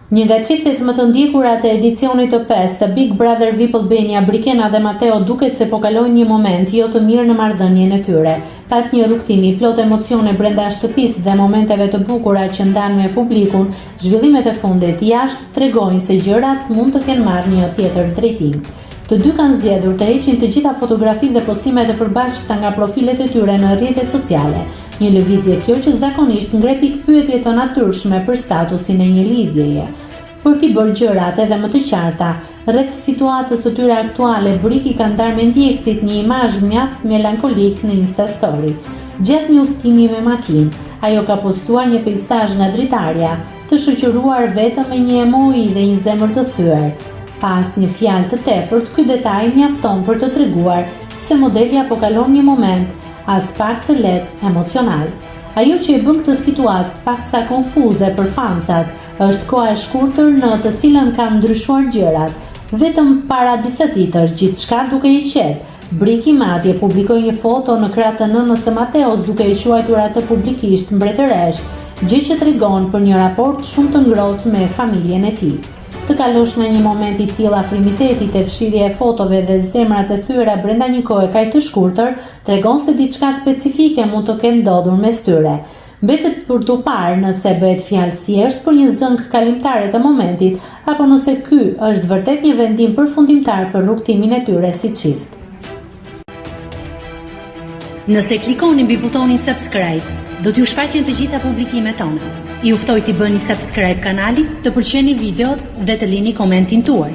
Një nga çiftet më të ndjekura të edicionit të pestë të Big Brother Vip Albania, Brikena dhe Mateo duket se po kalojnë një moment jo të mirë në marrëdhënien e tyre. Pas një rrugëtimi plot emocione brenda shtëpisë dhe momenteve të bukura që ndanë me publikun, zhvillimet e fundit jashtë tregojnë se gjërat mund të kenë marrë një tjetër drejtim. Të dy kanë zgjedhur të heqin të gjitha fotografitë dhe postimet e përbashkëta nga profilet e tyre në rrjetet sociale, një lëvizje kjo që zakonisht ngre pikëpyetje të natyrshme për statusin e një lidhjeje. Për t'i bërë gjërat edhe më të qarta, rreth situatës së tyre aktuale, Briki ka ndarë me ndjekësit një imazh mjaft melankolik në Instastory. Gjatë një udhëtimi me makinë, ajo ka postuar një peisazh nga dritarja, të shoqëruar vetëm me një emoji dhe një zemër të thyer. Pa asnjë fjalë të tepërt, ky detaj mjafton për të treguar se modelja po kalon një moment aspak të lehtë emocional. Ajo që e bën këtë situatë paksa konfuze për fansat është koha e shkurtër në të cilën kanë ndryshuar gjërat. Vetëm para disa ditësh gjithçka dukej e qetë, Briki madje publikoi një foto në krah të nënës së Mateos duke e quajtur atë publikisht mbretëreshë, gjë që tregon për një raport shumë të ngrohtë me familjen e tij. Të kalosh nga një moment i tillë afrimiteti te fshirja e fotove dhe zemrat e thyera brenda një kohe kaq të shkurtër, tregon se diçka specifike mund të ketë ndodhur mes tyre. Mbetet për t'u parë nëse bëhet fjalë thjesht për një zënkë kalimtare të momentit, apo nëse ky është vërtet një vendim përfundimtar për rrugëtimin e tyre si çift. Nëse klikoni mbi butonin Subscribe, do t'ju shfaqen të gjitha publikimet tona. Ju ftoj t'i bëni subscribe kanalit, të pëlqeni videot dhe të lini komentin tuaj.